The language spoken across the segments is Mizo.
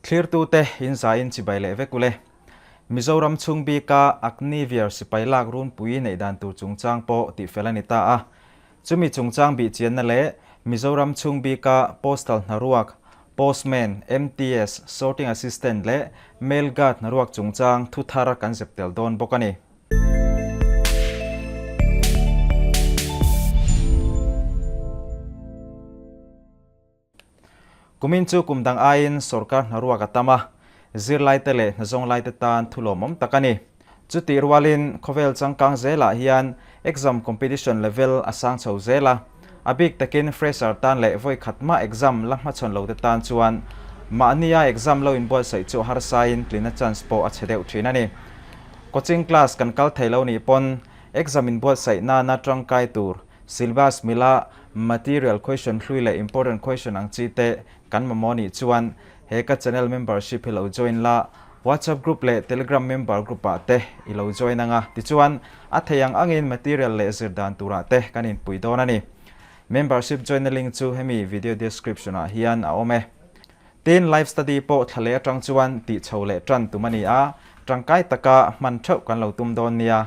Thlirtute in zaiin chibai leh vek ule. Mizoram chhung bika Agniveer sipai lak runpui neih dan tur chungchang pawh tihfel a ni ta a. Chumi chungchang bihchianna leh Mizoram chhung bika Postal hnaruak, Postman, MTS, Sorting Assistant leh Mail Guard hnaruak chungchang thu thar kan zep tel dawn bawk a ni. Kumin chu kum dang aiin sorkar hnaruak a tam a, zirlaite leh hnazawnglaite tan thu lawmawm tak a ni. Chutih rualin khawvel changkang zelah hian exam competition level a sang chho zel a, a bik takin fresher tan leh vawi khat mah exam la hmachhawn lote tan chuan mahnia exam lo inbuatsaih chu a harsain tlina chance pawh a chhe deuh thin a ni. Coaching class kan kal thei lo nih pawn exam inbuatsaih nana tangkai tur syllabus mila material question hlui leh important question ang chi te kan mamawh nih chuan he ka channel membership hi lo join la, WhatsApp group leh Telegram member group ah te i lo join anga tichuan a thei ang angin material leh zir dan turah te kan inpui dawn a ni. Membership join na link chu hemi video description ah hian a awm e. Tin, live study pawh thla leh atang chuan tih chho leh tan tum a ni a, tangkai taka hman theuh kan lo tum dawn nia.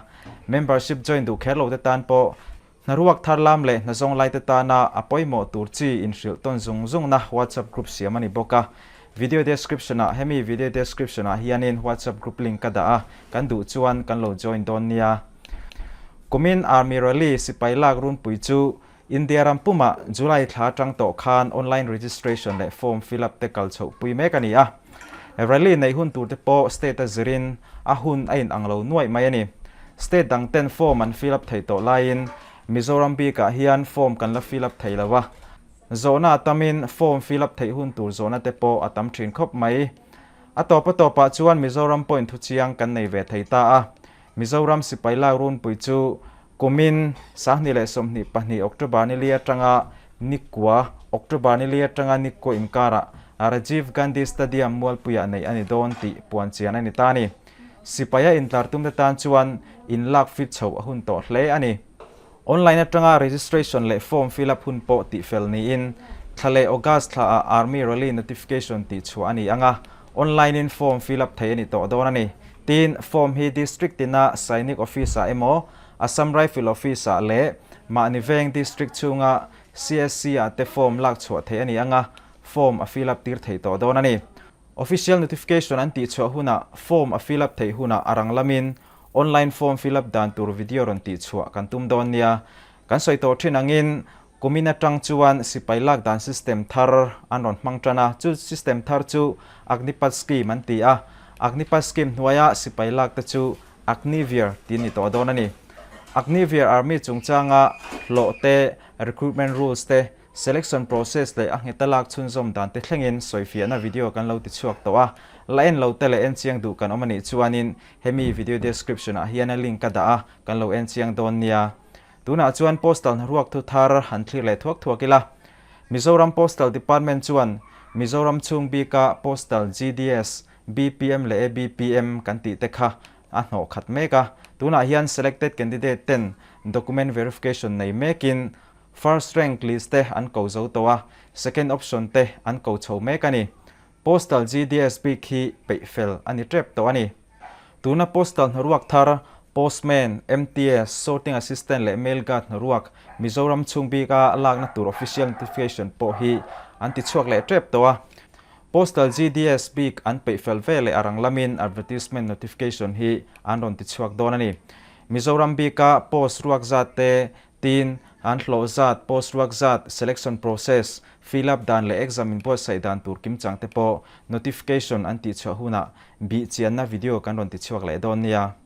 Membership join duh kher lo te tan pawh Hnaruak thar lam leh hnazawng laite tana a pawimawh tur chi inhrilh tawn zung zungna WhatsApp group siam a ni bawk a. Video description-ah hemi video description-ah hianin WhatsApp group link ka dah a, kan duh chuan kan lo join dawn nia. Kumin Army Rally sipai lak runpui chu India ram pumah July thla atang tawh khan online registration leh form fill up te kal chhoh pui mek a ni a. Rally neih hun tur te pawh state a zirin a hun a inang lo nuaih mai a ni. State dang ten form an fill up thei tawh laiin Mizoram bikah hian form kan la fill up thei lo a. Zawhna a tamin form fill up theih hun tur zawhna te pawh a tam thin khawp mai. A tawp a tawpah chuan Mizoram point thu chiang kan nei ve thei ta a. Mizoram sipai lak runpui chu kumin 2022 October ni li atanga Nikua, October ni li atanga Nikua inkarah Rajiv Gandhi Stadium Mualpuiah neih a ni dawn tih puan chian a ni ta a ni. Sipaia intlar tumte tan chuan inlak fit chho a hun tawh hle a ni. Online atanga registration leh form fill up hun pawh tihfel niin thla leh August thlaah Army Rally Notification tihchhuah a ni ang a, online in form fill up thei a ni tawh dawn a ni. Tin, form hi District tina Sainik Office-ah emaw, Assam Rifle Office-ah leh mahni veng District chhunga CSC-ah te form lak chhuah theih a ni ang a, form a fill up tir thei tawh dawn a ni. Official notification an tihchhuah hunah form a fill up theih hunah a rang lamin online form fill up dan tur video rawn tihchhuah kan tum dawn nia. Kan sawi tawh thin angin kumin atang chuan sipai lak dan system thar an rawn hmang tan a, chu system thar chu Agnipath scheme an ti a, Agnipath scheme hnuaia sipai lak te chu Agniveer tih a ni tawh dawn a ni. Agniveer Army chungchanga hlawh te, recruitment rules te, Selection process leh a ngheta lak chhunzawm dan te thlengin sawifiahna video kan lo ti chhuak tawh a, la en lo te leh en chiang duh kan awm a nih chuanin hemi video description ah hian a link ka dah a, kan lo en chiang dawn nia. Tunah chuan Postal hnaruak thu thar han thlir leh thuak thuak ila. Mizoram Postal Department chuan Mizoram chhung bika Postal GDS, BPM leh ABPM kan tih te kha a hnawh khat mek a, tunah hian selected candidate ten document verification nei mekin First rank list te an ko zo tawh a, second option te an ko chho mek a ni. Postal GDS bik hi peih fel a ni tep tawh a ni. Tuna postal hnaruak thar, Postman, MTS, Sorting Assistant leh Mail Guard hnaruak Mizoram chhung bika lakna tur official notification pawh hi an ti chhuak leh tep tawh a. Postal GDS bik an peih fel ve leh a rang lamin advertisement notification hi an rawn ti chhuak dawn a ni. Mizoram bika post ruak zat te Tin, an hlawh zat, post ruak zat, selection process, fill up dan leh exam inbuatsaih dan tur kimchang te pawh notification an tihchhuah hunah bih chianna video kan rawn tichhuak leh dawn nia.